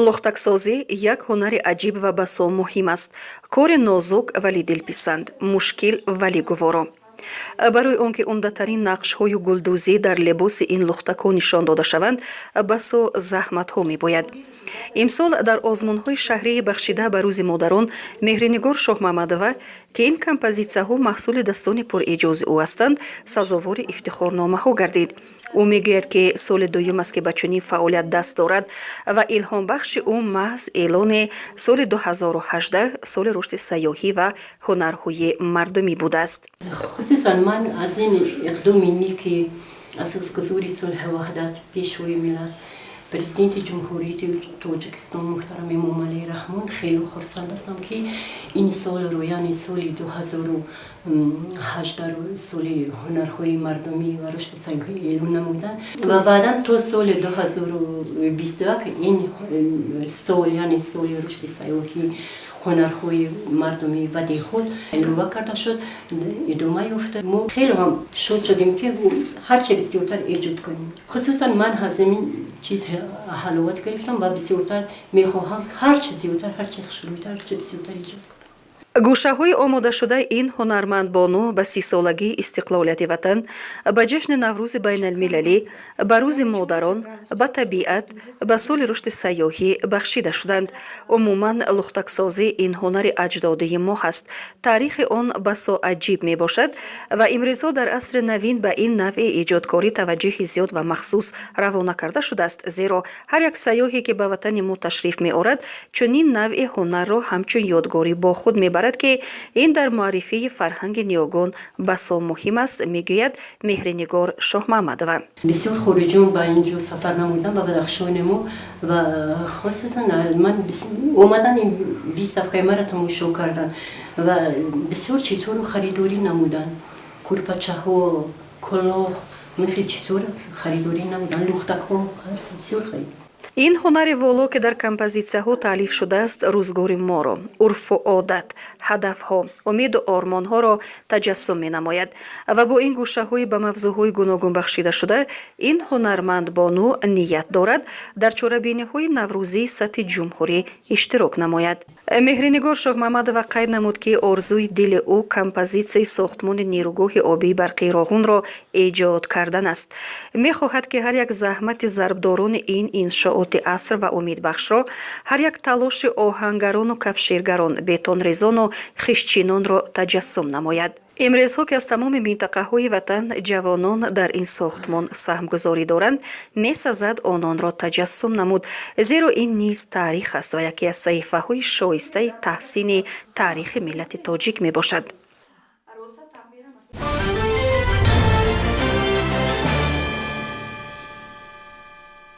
Лухтаксозӣ як ҳунари аҷиб ва басо муҳим аст. Кори нозук, вале дилписанд, мушкил, вале гуворо. Барои он ки умдатарин нақшҳою гулдӯзӣ дар либоси ин лухтакҳо нишон дода шаванд, басо заҳматҳо мебояд. Имсол дар озмунҳои шаҳрии бахшида ба Рӯзи модарон Меҳринигор Шоҳмамадова, ки ин композитсияҳо маҳсули дастони пурэъҷози ӯ ҳастанд, сазовори ифтихорномаҳо гардид. Ӯ мегӯяд, ки соли дуюм аст, ки ба чунин фаъолият даст дорад ва илҳомбахши ӯ маҳз эълони соли 2018 соли рушди сайёҳӣ ва ҳунарҳои мардумӣ будааст. Хусусан ман аз ин иқдоми неки асосгузори сулҳу ваҳдат, Пешвои миллат, Президенти Ҷумҳурии Тоҷикистон муҳтарам Эмомалӣ Раҳмон хеле хурсанд ҳастам, ки ин солро, яъне соли 2018-ро соли ҳунарҳои мардумӣ ва рушди сайёҳӣ эълон намуданд ва баъдан то соли 2021 ин сол, яъне соли рушди сайёҳӣ, ҳунарҳои мардумӣ ва деҳот илова карда шуд, идома ёфта. Мо хеле ҳам шод шудем, ки ҳарче бисёртар эҷод кунем. Хусусан ман аз ин чиз ҳаловат гирифтам ва бисёртар мехоҳам, ҳарчи зиёдтар, ҳарчи хушрӯйтар, ҳарчи бисёртар эҷод кунам. Гӯшаҳои омодашудаи ин ҳунармандбону ба 30-солагии истиқлолияти ватан, ба ҷашни Наврӯзи байналмилалӣ, ба Рӯзи модарон, ба табиат, ба соли рушди сайёҳӣ бахшида шуданд. Умуман, лухтаксозӣ ин ҳунари аҷдодии мо ҳаст. Таърихи он басо аҷиб мебошад ва имрӯзҳо дар асри навин ба ин навъи эҷодкорӣ таваҷҷӯҳи зиёд ва махсус равона карда шудааст, зеро ҳар як сайёҳе, ки ба ватани мо ташриф меорад, чунин навъи ҳунарро ҳамчун ёдгорӣ бо худ мебарад, ки ин дар муаррифии фарҳанги ниёгон басо муҳим аст, мегӯяд Меҳринигор Шоҳмаҳмадова. Бисёр хориҷиён ба ин ҷо сафар намуданд, ба Бадахшони мо, ва хусусан ман омадан, ин выставкаи маро тамошо карданд ва бисёр чизҳоро харидорӣ намуданд: курпачаҳо, кулоҳ, хел чизҳоро харидорӣ намуданд, лухтакҳо бисёр харид. Ин ҳунари воло, ки дар композитсияҳо таълиф шудааст, рӯзгори моро, урфу одат, ҳадафҳо, умеду ормонҳоро таҷассум менамояд ва бо ин гӯшаҳои ба мавзӯъҳои гуногун бахшида шуда ин ҳунармандбону ният дорад дар чорабиниҳои наврӯзии сатҳи ҷумҳурӣ иштирок намояд. Меҳринигор Шоҳмамадова қайд намуд, ки орзуи дили ӯ композитсияи сохтмони нерӯгоҳи обии барқии Роғунро эҷод кардан аст. Мехоҳад, ки ҳар як заҳмати зарбдорони ин иншооти аср ва умедбахшро, ҳар як талоши оҳангарону кафшергарон, бетонрезону хиштчинонро таҷассум намояд. Имрӯзҳо, ки аз тамоми минтақаҳои ватан ҷавонон дар ин сохтмон саҳмгузорӣ доранд, месазад ононро таҷассум намуд, зеро ин низ таърих аст ва яке аз саҳифаҳои шоистаи таҳсини таърихи миллати тоҷик мебошад.